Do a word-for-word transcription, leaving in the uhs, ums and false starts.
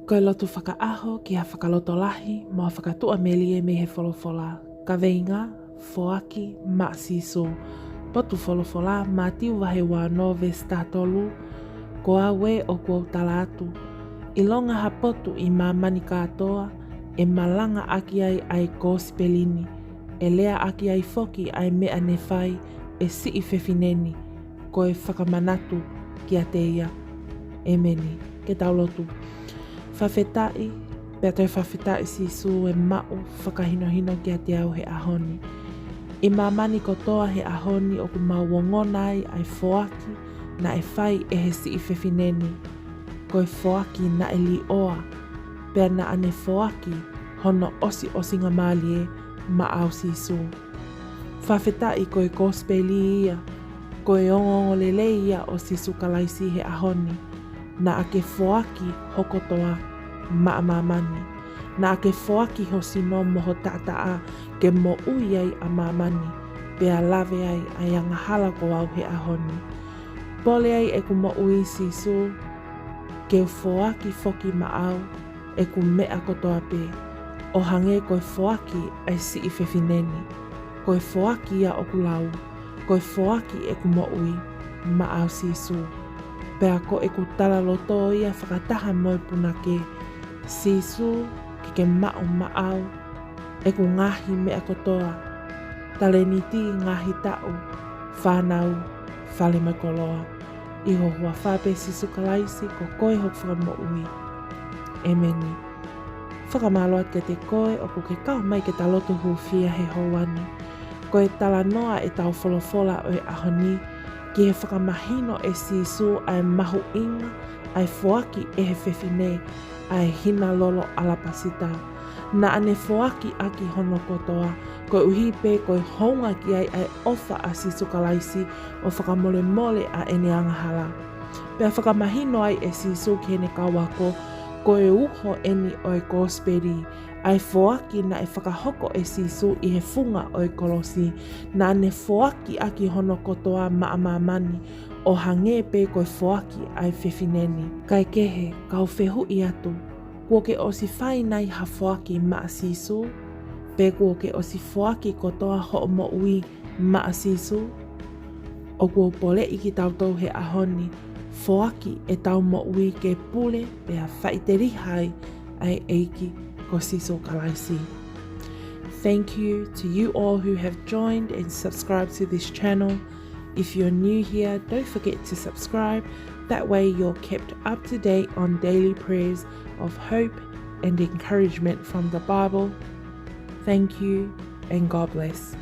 Ko e lotu fakaʻaho ki ha fakalotolahi mo ha fakatuʻamelie mei he folofola. Kaveinga: Foaki maʻa Sīsū. Potu folofola: Mātiu vahe ua ono veesi taha tolu. Ko au ē ʻoku ou tala atu, ʻilonga ha potu ʻi māmani kātoa ʻe malangaʻaki ai ʻa e kosipeli ni, ʻe leaʻaki ai foki ʻa e meʻa ne fai ʻe siʻi fefine ni, ko e fakamanatu kiate ia. ʻEmeni. Ke tau lotu. Fakafetaʻi, pea toe fakafetaʻi Sīsū e maʻu fakahinohino kiate au he ʻaho ni. ʻI māmani kotoa he ʻaho ni ʻoku mau ongona ai ʻa e foaki naʻe fai ʻe he siʻi fefine ni. Ko e foaki naʻe liʻoa, pea naʻa ne foaki hono ʻosiʻosingamālie maʻau Sīsū. Fakafetaʻi ko e kosipeli ia, ko e ongoongolelei ia ʻo Sīsū Kalaisi he ʻaho ni. Naʻa ke foaki ho kotoa maʻa māmani. Naʻa ke foaki ho sino mo ho taʻataʻa ke moʻui ai ʻa māmani, pea lave ai ʻa e angahala ko au he ʻaho ni. Pole ai ʻeku moʻui Sīsū, ke u foaki foki maʻau ʻeku meʻa kotoa pē, ʻo hangē ko e foaki ʻa e siʻi fefine ni. Ko e foaki ia ʻoku lau, ko e foaki ʻeku moʻui maʻau Sīsū. Pea ko ʻeku talaloto ia fakataha mo e punake: Sīsū, ke ke maʻu maʻau ʻeku ngaahi meʻa kotoa, talēniti, ngaahi taʻu, fānau, fale mo e koloa. ʻI ho huafa pē Sīsū Kalaisi, ko koe hoku Fakamoʻui. ʻEmeni. Fakamālō atu kiate koe ʻoku ke kau mai ke ta lotu hūfia he houa ni. Ko e talanoa ʻetau folofola ʻo e ʻaho ni ki he fakamahino ʻe Sīsū ʻa e mahuʻinga ʻa e foaki ʻe he fefine ʻa e hina lolo ʻalapasita. Naʻa ne foaki ʻaki hono kotoa, koeʻuhi pē ko e hounga ki ai ʻa e ʻofa ʻa Sīsū Kalaisi ʻo fakamolemole ʻa ʻene angahala. Pea fakamahino ai ʻe Sīsū ki heʻene kau ako, ko e uho ʻeni ʻo e kosipeli, ʻa e foaki naʻe fakahoko ʻe Sīsū ʻi he funga ʻo e kolosi. Naʻa ne foaki ʻaki hono kotoa maʻa māmani, ʻo hangē pē ko e foaki ʻa e fefine ni. Kaekehe, kau fehuʻi atu, kuo ke ʻosi fai nai ha foaki maʻa Sīsū? Pe kuo ke ʻosi foaki kotoa hoʻo moʻui maʻa Sīsū? ʻOku ou poleʻi kitautolu he ʻaho ni, foaki ʻetau moʻui ke pule pea faʻiteliha ai ʻa e ʻEiki ko Sīsū Kalaisi. Thank you to you all who have joined and subscribed to this channel. If you're new here, don't forget to subscribe. That way you're kept up to date on daily prayers of hope and encouragement from the Bible. Thank you and God bless.